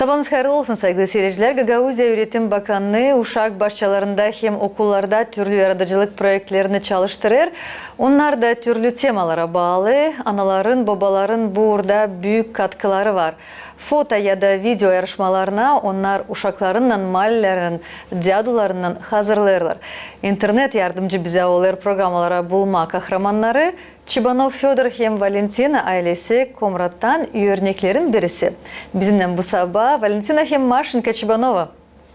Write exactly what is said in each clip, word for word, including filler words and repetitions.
Sabaanız hayırlı olsun, saygılı siiredicilär. Gagauziya Üüretim Bakanı uşak başçalarında hem okullarda türlü yaradıcılık proektlerini çalıştırêr. Onnar da türlü temalara baalı. Anaların, bobaların bu uurda büük katkıları var. Foto ya da video yarışmalarına onnar uşaklarınnan, maalelerinin dädularınnan hazırlêêrlar. İnternet yardımcı bizä olêr programmalara bulmaa kahramannarı. Çıbanov Födor hem Valentina aylesi Komrattan örneklerin birisi. Bizimnän bu sabaa Valentina hem Maşenka Çıbanova.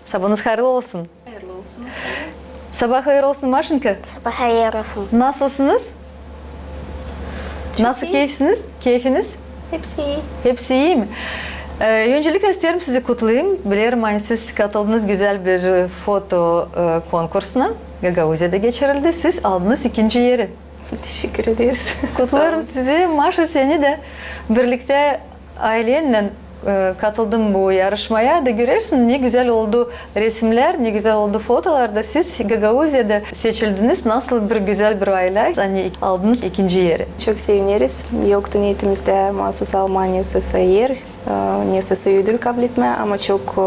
Sabaanız hayırlı olsun. Hayırlı olsun. Sabaa hayır olsun, Maşenka. Sabaa hayır olsun. Nasılsınız? Nasıl keyfsiniz? Keyfiniz? Hepsi ii. Hepsi ii mi? E, öncelikle isteerim sizi kutlayım. Bilerim, ani siz katıldınız gözäl bir foto, e, konkursuna. Gagauziyada geçirildi. Siz aldınız ikinci eri. Teşekkür ederiz. Kutlêêrım sizi, Maşa, seni dä. Birliktä aylennän, e, katıldın bu yarışmaya da görersin, ne gözäl oldu resimnär, ne gözäl oldu fotolar da siz Gagauziyada seçildiniz, nasıl bir gözäl bir aylä, ani aldınız ikinci eri. Çok sevineriz. Yoktu niyetimizdä maasuz almaa nesä eri, e, nesä ödül kabletmää, ama çok, e,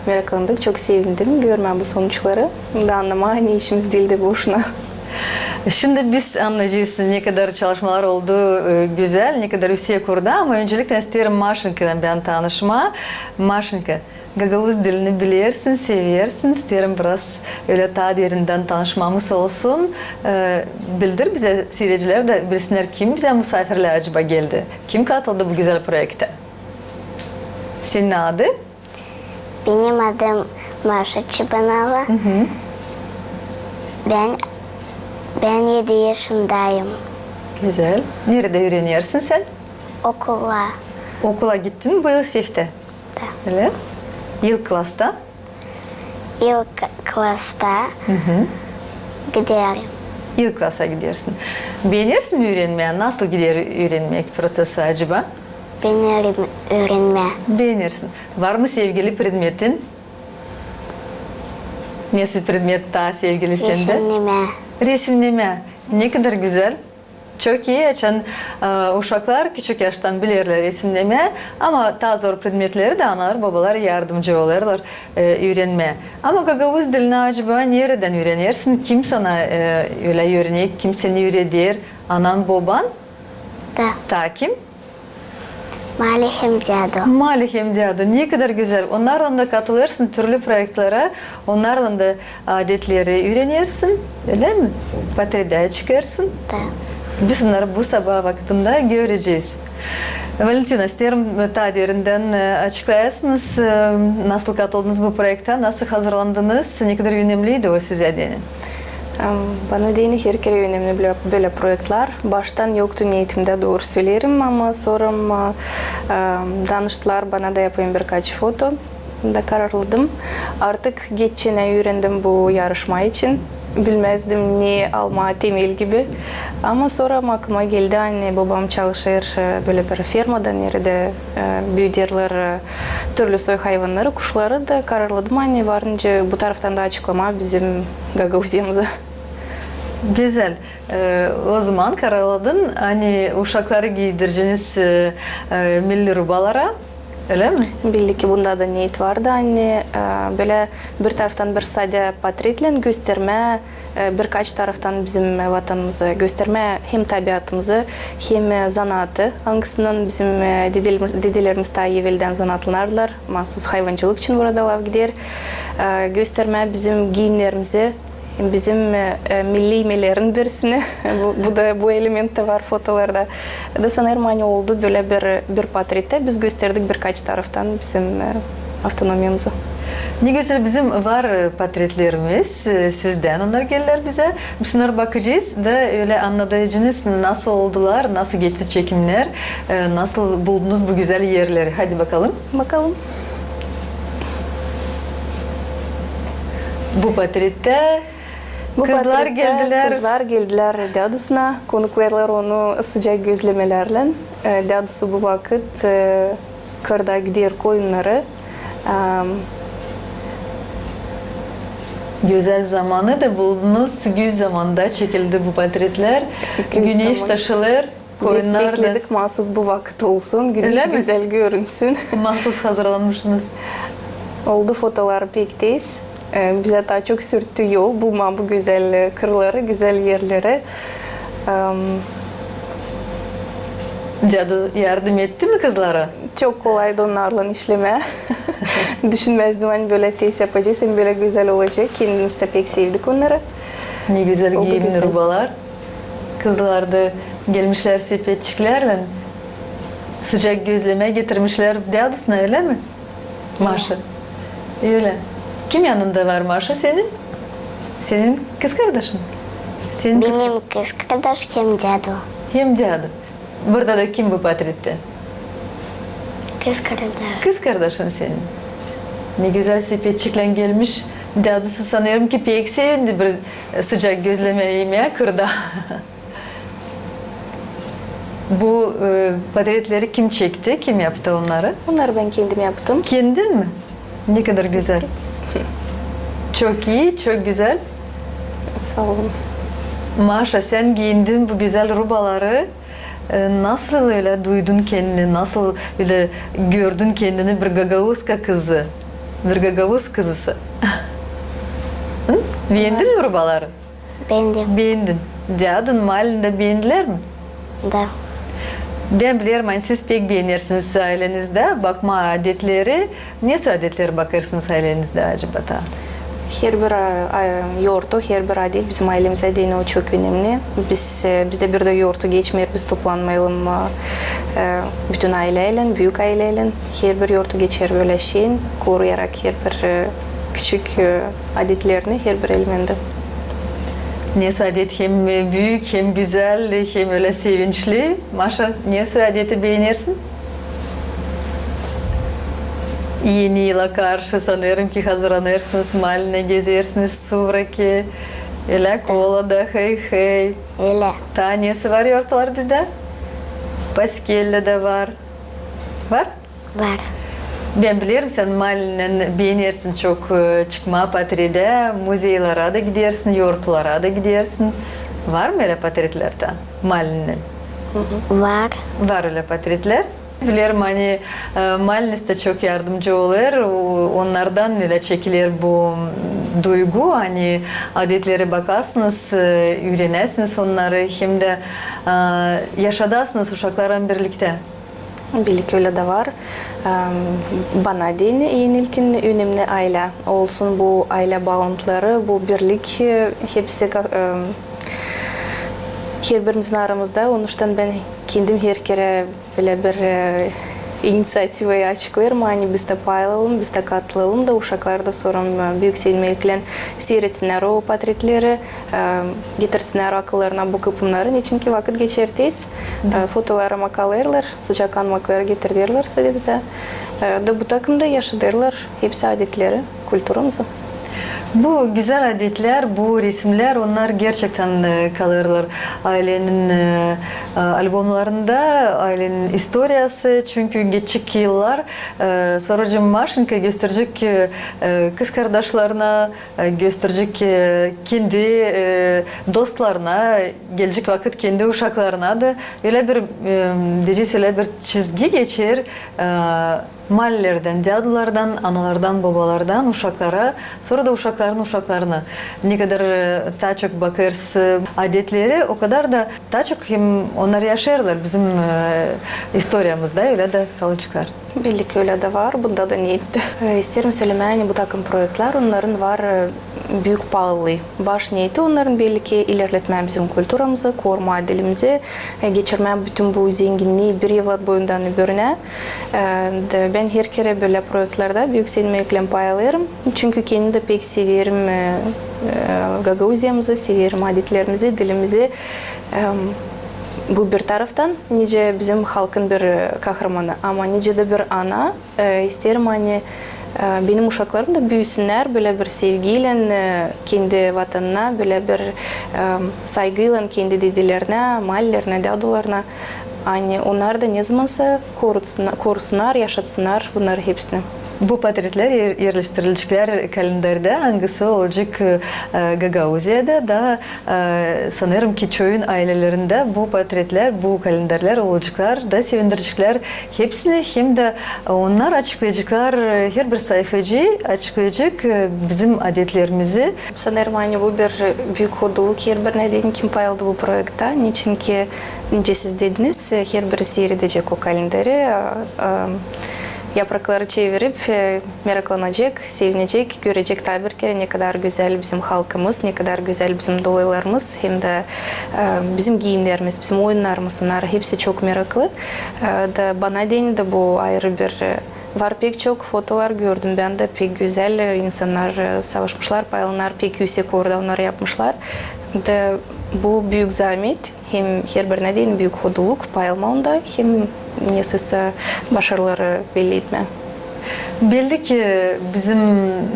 meraklandık, çok sevindim görmää bu sonuçları. Da annamaa, ani işimiz diil dä boşuna. Şindi biz annayacez, ne kadar çalışmalar oldu, e, gözäl, ne kadar üüsek uurda, ama öncelikle isteerim Maşenkaylan bän tanışmaa. Maşenka, gagauz dilini bilersin, seversin, isteerim biraz ölä taa derindän tanışmamız olsun. E, bildir bizä, siiredicilär dä bilsinnär, kim bizä musaafirlää acaba geldi, kim katıldı bu gözäl proektä. Senin adı? Benim adım Maşa Çıbanova. Bän, bän edi yaşındayım. Gözäl. Neredä üürenersin sän? Okulda. Okula gittin bu yıl sifte? Da. Ölä? İlk klasta? İlk klasta giderim. İlk klasa gidersin. Beenersin mi üürenmää? Nasıl gider üürenmäk prosesi acaba? Beenerim üürenmää. Beenersin. Var mı sevgili predmetin? Nesoy predmet taa sevgili sendä? Resimnemää. Resimnemää. Ne kadar gözäl. Çok ii, açan, e, uşaklar küçük yaştan bilerlär resimnemää, ama taa zor predmetleri dä analar, bobalar yardımcı olêrlar, e, üürenmää. Ama gagauz dilini acaba neredän üürenersin? Kim sana, e, ölä örnek, kim seni üüreder? Anan, boban? Da. Taa kim? Maali hem dädu. Maali hem dädu. Ne kadar gözäl. Onnarlan da katılêrsın türlü proektlerä, onnarlan da adetleri üürenersin, ölä mi? Potretlär çıkêrsın. Da. Biz onnarı bu sabaa vakıdında görecez. Valentina, isteerim taa derindän, e, açıklayasınız, e, nasıl katıldınız bu proektä, nasıl hazırlandınız, ne kadar önemliydi o sizä deyni? Em, bana deyni, herkerä önemli bölä, bölä proektlär. Baştan yoktu niyetimdä, dooru söleerim, ama sora, em, danıştılar bana da yapayım birkaç foto. Da kararladım. Artık geçenä üürendim bu yarışma için. Bilmäzdim ne almaa temel gibi. Ama sora aklıma geldi, ani bobam çalışêr, e, bölä bir fermada, neredä, e, büüderlär, e, türlü soy hayvannarı, kuşları da. Kararladım, ani var nicä bu taraftan da açıklamaa bizim Gagauziyamızı. Gözäl. E, ozaman kararladın, ani uşakları giidireceniz, e, e, milli rubalara, ölä mi? Belli ki bunda da niyet vardı, ani, e, bölä bir taraftan bir sade potretlän göstermää, e, birkaç taraftan bizim, e, vatanımızı göstermää, hem tabiatımızı, hem, e, zanaatı, angısınnan bizim, e, dedel-, dedelerimiz taa eveldän zanaatlanardılar, maasuz hayvancılık için burada laf gider, e, göstermää bizim giimnerimizi, bizim, e, e, milli imelerin birisini. Bu, bu da, bu element dä var fotolarda. Da sanêrım, ani oldu bölä bir, bir potretä biz gösterdik birkaç taraftan bizim, e, avtonomiyamızı. Ne gözäl, bizim var, e, potretlerimiz, e, sizdän onnar geldilär bizä. Biz onnarı bakacez da ölä annadacez, nasıl oldular, nasıl geçti çekimnär, e, nasıl buldunuz bu gözäl erleri. Haydi bakalım. Bakalım. Bu potretä kızlar geldilär. Bu potretä kızlar geldilär dädusuna, konuklêêrlar onu sıcak gözlemelärlän. E, dädusu bu vakıt, e, kırda gider koyunnarı. Em, gözäl zamanı da buldunuz, güz zamanında çekildi bu potretlär. Güz zamanı. Güneş taşılêr. Koyunnarda. Bekledik, maasuz bu vakıt olsun, güneş gözäl görünsün. Maasuz hazırlanmışınız. Oldu fotoları pek tez. E, bizä taa çok sürttü yol bulmaa bu gözäl, e, kırları, gözäl erleri. Em, Dädu yardım etti mi kızlara? Çok kolaydı onnarlan işlemää. Düşünmäzdim, ani bölä tez yapacez hem bölä gözäl olacek. Kendimiz dä pek sevdik onnarı. Ne gözäl giyimli rubalar. Kızlar da gelmişlär sepetçiklärlän, sıcak gözlemää getirmişlär dädusuna, ölä mi, Maşa? Ölä. Kim yanında var, Maşa, senin? Senin kızkardaşın? Benim kızkardaş hem dädu. Hem dädu. Burada da kim bu portrettä? Kızkardaş. Kızkardaşın senin. Ne gözäl sepetçiklän gelmiş. Dädusu, sanêrım ki, pek sevindi bir sıcak gözlemää imää kırda. Bu, e, portretleri kim çekti, kim yaptı onnarı? Onnarı bän kendim yaptım. Kendin mi? Ne kadar gözäl. Çok ii, çok gözäl. Saa olun. Maşa, sän giindin bu gözäl rubaları. E, nasıl ölä duydun kendini, nasıl ölä gördün kendini bir gagauzka kızı, bir gagauz kızısı? Hı? Beendin mi rubaları? Beendim. Beendin. Dädun, maalin dä beendilär mi? Da. Bän bilerim, ani siz pek beenersiniz aylenizdä bakmaa adetleri. Nesoy adetleri bakêrsınız aylenizdä acaba taa? Herbir, a, a, yortu, herbir adet bizim aylemizä deyni o çok önemni. Biz, e, bizdä bir dä yortu geçmeer, biz toplanmayalım, e, e, bütün ayläylän, büük ayläylän. Herbir yortu geçer bölä şeyin, koruyarak herbir, e, küçük, e, adetlerini herbir elmendä. Nesoy adet hem büük, hem gözäl, hem ölä sevinçli. Maşa, nesoy adeti beenersin? Eni yıla karşı, sanêrım ki, hazırlanêrsınız, maalinä gezersiniz, suvraki, ölä, kola da, hey-hey. Ölä. Taa nesoy var yortular bizdä? Paskelä dä var. Var? Var. Bän bilerim, sän maalinnän beenersin çok, e, çıkmaa portredä, muzeylara da gidersin, yortulara da gidersin. Var mı ölä portretlär taa maalinnän? Var. Var ölä portretlär. Bilerim, ani, e, maaliniz dä çok yardımcı olêr, o-, onnardan ölä çekiler bu, m, duygu, ani adetleri bakasınız, e, üürenäsiniz onnarı, hem dä, e, yaşadasınız uşaklarlan birliktä. Belliki, ölä dä var. Em, bana deyni en ilkin önemni aylä. Olsun bu aylä baalantıları, bu birlik, e, hepsi ka-, em, herbirimizin aramızda. Onuştan bän kendim her kerä bölä bir, e, iniţiativayı açıklêêrım, ani biz dä paylanalım, biz dä katılalım da, uşaklar da sora, e, büük sevinmeliklän siirtsinnär o portretleri, e, getirtsinnär akıllarına bu kıpımnarı, neçinki vakıt geçer tez, e, fotoları makalêêrlar, sıcak anmakları getirerlär sade bizä. E, da bu takımda yaşadêrlar hepsi adetleri, kulturamızı. Bu gözäl adetlär, bu resimnär, onnar gerçektän, e, kalêrlar aylenin, e, e, albomnarında, aylenin istoriyası. Çünkü geçecek yıllar, e, sora Maşenka gösterecek, e, e, kızkardaşlarına, e, gösterecek, e, kendi, e, dostlarına, gelecek vakıt kendi uşaklarına da ölä bir, e, deyecez, ölä bir çizgi geçer, e, maalilerdän, dädulardan, analardan, bobalardan uşaklara, sora da uşakların uşaklarına. Ne kadar, e, taa çok bakêrsın, e, adetleri, o kadar da taa çok hem onnar yaşêêrlar bizim, e, istoriyamızda, ölä dä kalaceklar. Belliki, ölä dä var, bunda da neetti. E, isteerim sölemää, ani bu takım proektlär, onnarın var, e, büük paalı. Baş neeti onnarın belliki ilerletmää bizim kulturamızı, korumaa dilimizi, e, geçirmää bütün bu zenginniyi bir evlat boyundan öbürünä. E, da bän her kerä bölä proektlerdä büük sevinmeliklän paylanêrım. Çünkü kendim dä pek severim, e, e, Gagauziyamızı, severim adetlerimizi, dilimizi. Em, bu bir taraftan, nicä bizim halkın bir, e, kahramanı, ama nicä dä bir ana, e, isteerim, ani, e, benim uşaklarım da büüsünnär bölä bir sevgiylän, e, kendi vatanına, bölä bir, e, saygıylan kendi dedilerinä, maalilerinä, dädularına. Ani onnar da nezamansa korusunnar, korusunnar, yaşatsınnar bunnarı hepsini. Bu portretlär er-, erleştiriliceklär kalenderdä, angısı olacek, e, Gagauziyada da, e, sanêrım ki, çoyun aylelerindä bu portretlär, bu kalenderlär olaceklar da sevindireceklär hepsini, hem dä onnar açıklayaceklar, e, herbir sayfacı açıklayacek, e, bizim adetlerimizi. Sanêrım, ani bu bir büük hoduluk herbirinä deyni, kim payaldı bu proektä. Neçinki, nicä siz dediniz, e, herbiri siiredecek o kalenderi, e, e, yaprakları çevirip, e, meraklanacek, sevinecek, görecek taa bir kerä, ne kadar gözäl bizim halkımız, ne kadar gözäl bizim dolaylarımız, hem dä, e, bizim giimnerimiz, bizim oyunnarımız, onnar hepsi çok meraklı. E, da bana deyni dä bu ayırı bir, e, var pek çok fotolar gördüm bän dä, pek gözäl, e, insannar, e, savaşmışlar, payaldılar, pek üüsek orada onnarı yapmışlar. Da bu büük zaamet, hem herbirinä deyni büük hoduluk payalmaa onda, hem ne söz, e, başarıları belli etmää. Belli ki, bizim,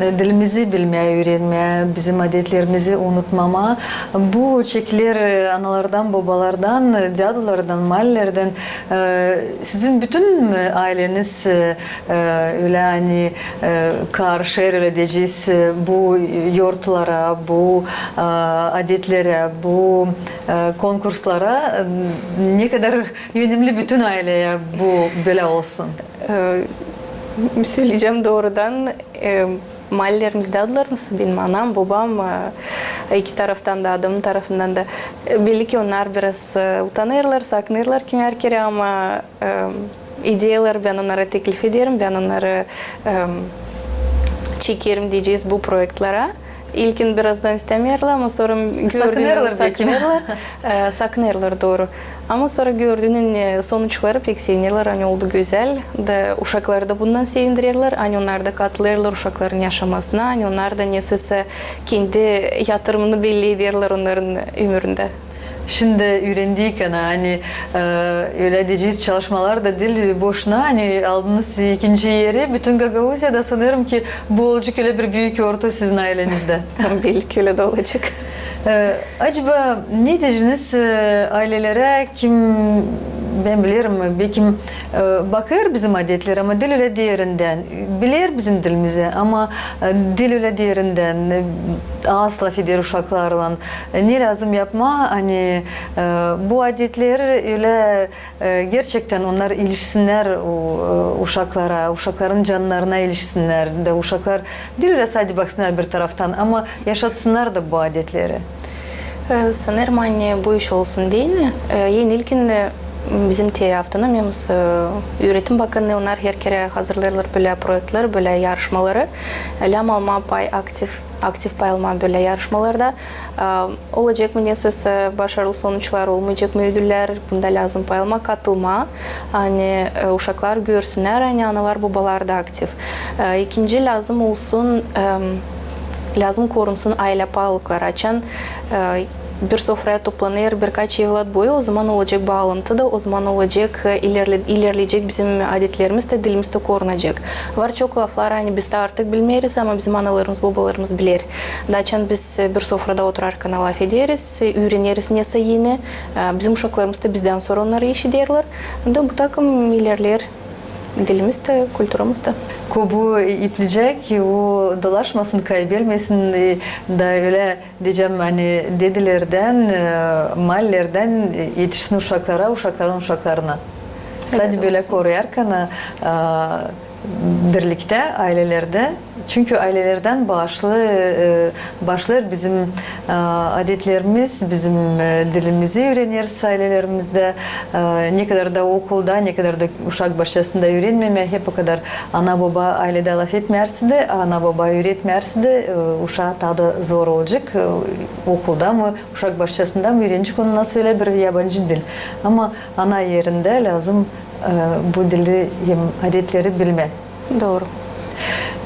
e, dilimizi bilmää, üürenmää, bizim adetlerimizi unutmamaa, bu çekiler, e, analardan, bobalardan, e, dädulardan, malilerdän, e, sizin bütün, e, ayleniz, e, e, ölä, ani, e, karışêr, ölä deyecez, e, bu yortulara, bu, e, adetlerä, bu, e, konkurslara, e, ne kadar önemli bütün ayleyä bu bölä olsun. E, söleyecäm doorudan, e, malilerimiz, dädularımız, benim anam, bobam, e, iki taraftan da, adamın tarafından da, e, belli ki, onnar biraz, e, utanêrlar, sakınêrlar kimi bir kerä, ama, e, ideyaları bän onnara teklif ederim, bän onnarı, e, çekerim deyecez bu proektlara. İlkin birazdan istämeerlär, ama sora gördüünä sakınêrlar, e, sakınêrlar, dooru. Ama sora gördüünä, e, sonuçları pek sevinêrlär, ani oldu gözäl. Da uşakları da bundan sevindirerlär, ani onnar da katılêrlar uşakların yaşamasına, ani onnar da ne söz, e, kendi yatırımını belli ederlär onnarın ömüründä. Şindi üürendik, ana, ani, e, ölä deyecez, çalışmalar da diil boşuna, ani aldınız ikinci eri. Bütün Gagauziyada sanêrım ki, bu olacek ölä bir büük yortu sizin aylenizdä. Belki ölä dä olacek. E, acaba ne deyeceniz, e, aylelerä, kim, bän bilerim, bekim, e, bakêr bizim adetlerä, ama diil ölä derindän. Biler bizim dilimizi, ama, e, diil ölä derindän, e, az lafeder uşaklarlan. E, ne lääzım yapmaa, ani, e, bu adetleri ölä, e, gerçektän onnar ilişsinnär u-, e, uşaklara, uşakların cannarına ilişsinnär da uşaklar diil ölä sade baksınnar bir taraftan, ama yaşatsınnar da bu adetleri. E, sanêrım, ani bu iş olsun deyni, e, en ilkin, e, bizim te avtonomiyamız, e, üüretim bakannıı, onnar her kerä hazırlêêrlar bölä proektleri, bölä yarışmaları. E, lääzım almaa pay aktiv, aktiv pay almaa bölä yarışmalarda. E, olacek mı ne söz, e, başarılı sonuçlar, olmayacek mı ödüllär, bunda lääzım pay almaa, katılmaa. Ani, e, uşaklar görsünnär, ani analar, bobalar da aktiv. E, ikinci, lääzım olsun, e, lääzım korunsun aylä paalılıkları. Açan, e, bir sofraya toplanêr birkaç evlat boyu, ozaman olacek baalantı da, ozaman olacek, e, ilerle-, ilerleyecek bizim adetlerimiz dä, dilimiz dä korunacek. Var çok laflar, ani biz dä artık bilmeeriz, ama bizim analarımız, bobalarımız biler. Da açan biz, e, bir sofrada oturarkan lafederiz, e, üüreneriz nesä eni, e, bizim uşaklarımız da bizdän sora onnarı işiderlär. Da bu takım ilerleer dilimiz dä, kulturamız da. Ko bu iplicek, o dolaşmasın, kaybelmesin, e, da ölä deyecäm, ani dedelerdän, e, malilerdän, e, etişsin uşaklara, uşakların uşaklarına. Sade bölä koruyarkan, e, birliktä aylelerdä. Çünkü aylelerdän başlêêr, e, başlêêr bizim, e, adetlerimiz, bizim, e, dilimizi üüreneriz aylelerimizde. E, ne kadar da okulda, ne kadar da uşak başçasında üürenmemää, hep o kadar ana-boba ayledä lafetmärse dä, ana-boba üüretmärse dä, e, uşaa taa da zor olacek. E, okulda mı, uşak başçasında mı üürenecek onu nasıl ölä bir yabancı dil. Ama ana erindä lääzım, e, bu dili hem adetleri bilmää. Dooru.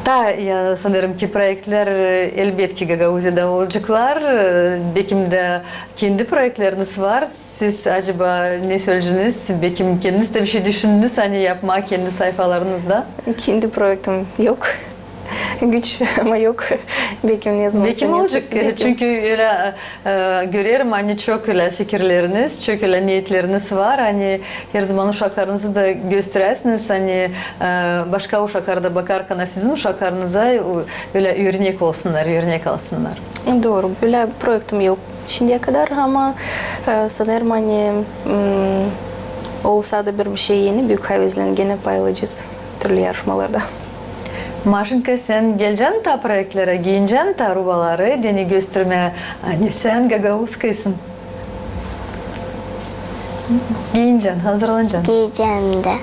Taa, ya, sanêrım ki, proektlär, e, elbetki, Gagauziyada olaceklar. E, bekim dä kendi proektleriniz var. Siz acaba ne söleyeceniz? Bekim kendiniz dä bir şey düşündünüz, ani yapmaa kendi sayfalarınızda? Kendi proektim yok. Güç ama yok. Bekim ne zaman... Bekim olacek. Çünkü ölä, e, görerim, ani çok ölä fikirleriniz, çok ölä niyetleriniz var. Ani her zaman uşaklarınızı da gösterersiniz, ani, e, başka uşaklar da bakarkan sizin uşaklarınıza, ölä örnek olsunnar, örnek alsınnar. Dooru. Bölä proektim yok şindiyä kadar, ama, e, sanêrım, ani, m, olsa da bir, bir şey eni, büük havezlän genä paylaşacez türlü yarışmalarda. Maşenka, sän gelecän taa proektlerä, giyincän taa rubaları, deyni göstermää, ani sän gagauz kızısın. Giyincän, hazırlanacan. Giyincän dä.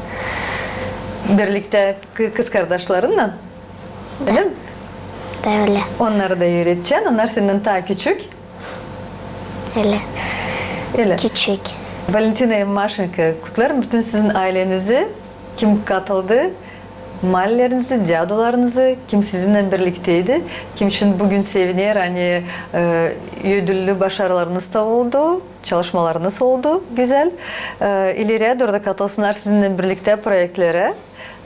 Birliktä kı-, kızkardaşlarınnan? Ölä mi? Da ölä. Onnarı da üüredecän, onnar sendän taa küçük. Ölä. Ölä. Küçük. Valentina hem Maşenka, kutlêêrım bütün sizin aylenizi, kim katıldı, malilerinizi, dädularınızı, kim sizinnän birlikteydi, kim şindi büün seviner, ani, e, ödüllü başarılarınız da oldu, çalışmalarınız oldu gözäl. E, ileriyä dooru da katılsınnar sizinnän birliktä proektlerä.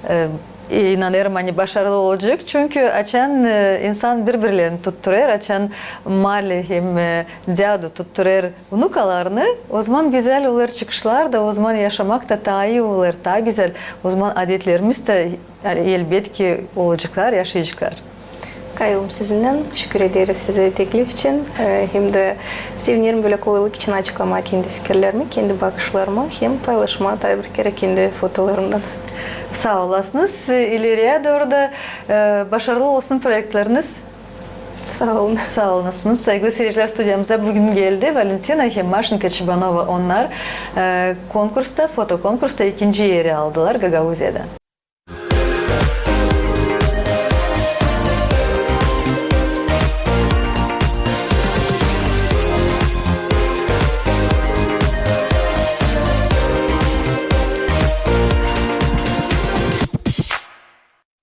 E, inanêrım, ani başarılı olacek. Çünkü açan, e, insan biri-birlerini tutturêr, açan mali hem, e, dädu tutturêr unukalarını, ozaman gözäl olêr çıkışlar da, ozaman yaşamak ta taa ii olêr, taa gözäl. Ozaman adetlerimiz dä, yani, elbetki, olaceklar, yaşayaceklar. Kayılım sizinnän, şükür ederiz sizä teklif için. E, hem dä sevinerim bölä kolaylık için açıklamaa kendi fikirlerimi, kendi bakışlarımı hem paylaşmaa taa bir kerä kendi fotolarımdan. Saa olasınız. İleriyä dooru da, e, başarılı olsun proektleriniz. Saa olun. Saa olasınız. Saygılı seyircilär, studiyamıza büün geldi Valentina hem Maşenka Çibanova. Onnar, e, konkursta, fotokonkursta ikinci eri aldılar Gagauziyada.